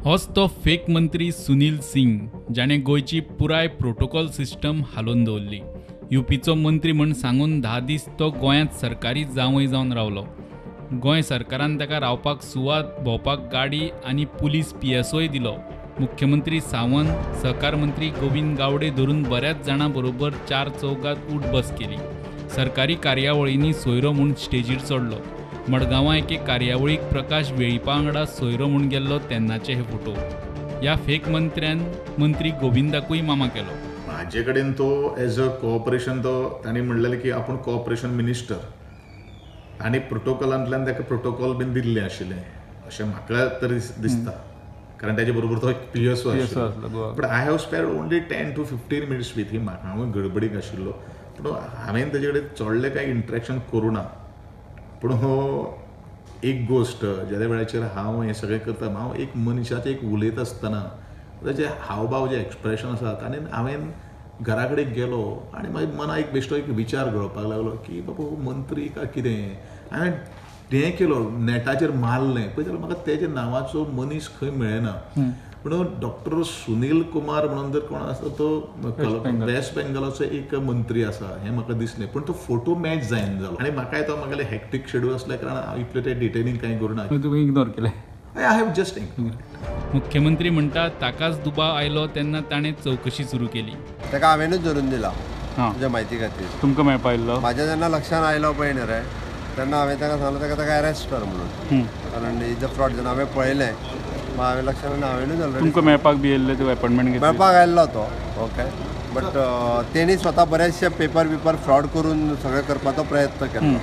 होच तो फेक मंत्री सुनील सिंग जाणें गोंयची पुराय प्रोटोकॉल सिस्टम हालोवन दवरली. युपीचो मंत्री म्हूण सांगून 10 दीस तो गोंयांत सरकारी जावंय जावन रावलो. गोंय सरकारान ताका रावपाक सुवात, भोंवपाक गाडी आनी पुलीस पीएसओय दिलो. मुख्यमंत्री सावंत, सहकार मंत्री गोविंद गावडे धरून बऱ्याच जाणां बरोबर 4 चौगात उठ बस केली. सरकारी कार्यावळींनी सोयरो म्हूण स्टेजीर चडलो. मडगांवां एके कार्यावळीक प्रकाश वेळीपा वांगडा सोयरो म्हूण गेल्लो तेन्नाचे हे फोटो. ह्या फेक मंत्र्यान मंत्री गोविंदाकूय मामा केलो. म्हाजे कडेन तो एज अ कॉपरेशन तो तांणी म्हणलेलें की आपूण कॉपरेशन मिनिस्टर आनी प्रोटोकॉलांतल्यान ताका प्रोटोकॉल बीन दिल्लें आशिल्लें अशें म्हाका तरी दिसता, कारण ताजे बरोबर तो एक पीएसओ आशिल्लो. But I have spared only 10 to 15 minutes with him. हांव गडबडीक आशिल्लो, पूण हांवें ताजे कडेन चडलें कांय इंट्रेक्शन करूं ना. पूण हो एक गोश्ट ज्या वेळाचेर हांव हें सगळें करता, हांव एक मनशाचें एक उलयता आसतना ताजे हावभाव जे एक्सप्रेशन आसात, आनी हांवें घरा कडेन गेलो आनी मागीर मना एक बेश्टो एक विचार घोळपाक लागलो की बाबा हो मंत्री काय कितें. हांवें हें केलो, नेटाचेर मारलें पळय जाल्यार म्हाका तेज्या नांवाचो मनीस खंय मेळना. पूण डॉक्टर सुनील कुमार म्हणून जर कोण आसा तो वेस्ट बेंगलाचो एक मंत्री आसा हें म्हाका दिसलें, पूण तो फोटो मॅच जायना जालो. आनी म्हाकाय तो म्हागेलें हॅक्टीक शेड्यूल आसल्या कारणान हांव इतलें तें डिटेलींग कांय करूं ना. तुवें इग्नोर केलें? I have just ignored. मुख्यमंत्री म्हणटा ताकाच दुबाव आयलो तेन्ना ताणें चवकशी सुरू केली. ताका हांवेंनूच धरून दिला तुज्या म्हायती खातीर. तुमकां मेळपा आयिल्लो? म्हाज्या जेन्ना लक्षान आयलो पळय न्ही रे तेन्ना हांवें ताका सांगलें ताका ताका अरेस्ट कर म्हणून, कारण is a fraud. जेन्ना हांवें पळयलें मागीर हांवें लक्षान हांवेंनूच ऑलरेडी. तुमकां मेळपाक बी येयल्ले? तो अपॉयंटमेंट मेळपाक आयिल्लो तो, ओके, बट तेणी स्वता बरेचशे पेपर बिपर फ्रॉड करून सगळें करपाचो प्रयत्न केलो.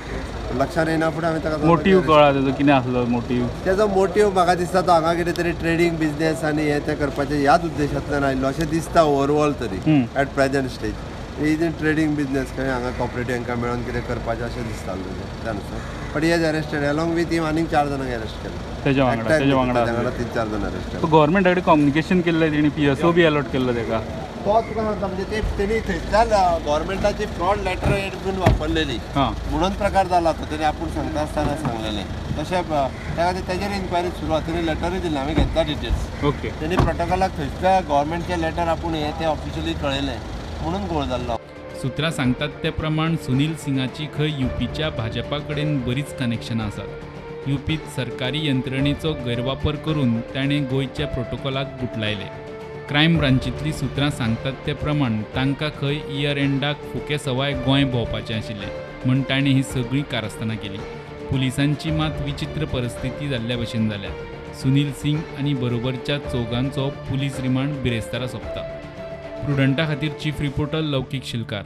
लक्षान येना फुडें हांवें ताका मोटीव कळ्ळा तेजो कितें आसलो मोटीव? तेजो मोटीव म्हाका दिसता तो हांगा कितें तरी ट्रेडींग बिजनेस आनी हें तें करपाचें ह्याच उद्देशांतल्यान आयिल्लो अशें दिसता ओवरऑल तरी. At present stage is in trading business, खंय हांगा कॉपरेटिव्ह हांकां मेळोन कितें करपाचें अशें दिसतालें तेजें त्या नुसार. But he is arrested along with him. आनीक 4 जाणांक अरेस्ट केलें तेज्या वांगडा. 3-4 जाण अरेस्ट केले. गव्हर्मेंटा कडेन कम्युनिकेशन केल्लें तेणी, पीएसओ बी अलॉट केल्लो तेका. तो तुका सांगता म्हणजे ते तेणी थंयच्यान गव्हर्मेंटाची फ्रॉड लेटर हेड बीन वापरलेली म्हणून प्रकार जाला तो. तेणी आपूण सांगता आसतना सांगलेलें तशें. त्या खातीर तेजेर इन्क्वायरी सुरू आसा. तेणी लेटरूय दिलें, हांवें घेतला डिटेल्स. ओके, तेणी प्रोटोकॉलाक थंयच्या गव्हर्मेंटचें लेटर आपूण हें तें ऑफिशियली कळयलें म्हणून गोळ जाल्लो. सुत्रां सांगतात ते प्रमाण सुनील सिंगाची खंय युपीच्या भाजपा कडेन बरीच कनेक्शनां आसात. युपीत सरकारी यंत्रणेचो गैरवापर करून ताणें गोंयच्या प्रोटोकॉलाक गुटलायले. क्रायम ब्रांचींतलीं सुत्रां सांगतात ते प्रमाण तांकां खंय इयर एंडाक फुके सवाय गोंय भोंवपाचें आशिल्लें म्हूण ताणें ही सगळीं कारस्थानां केलीं. पुलिसांची मात विचित्र परिस्थिती जाल्ल्या भशेन जाल्या. सुनील सिंग आनी बरोबरच्या चौगांचो पुलीस रिमांड बिरेस्तारा सोंपता. प्रुडंटा खातीर चीफ रिपोर्टर लौकीक शिलकार.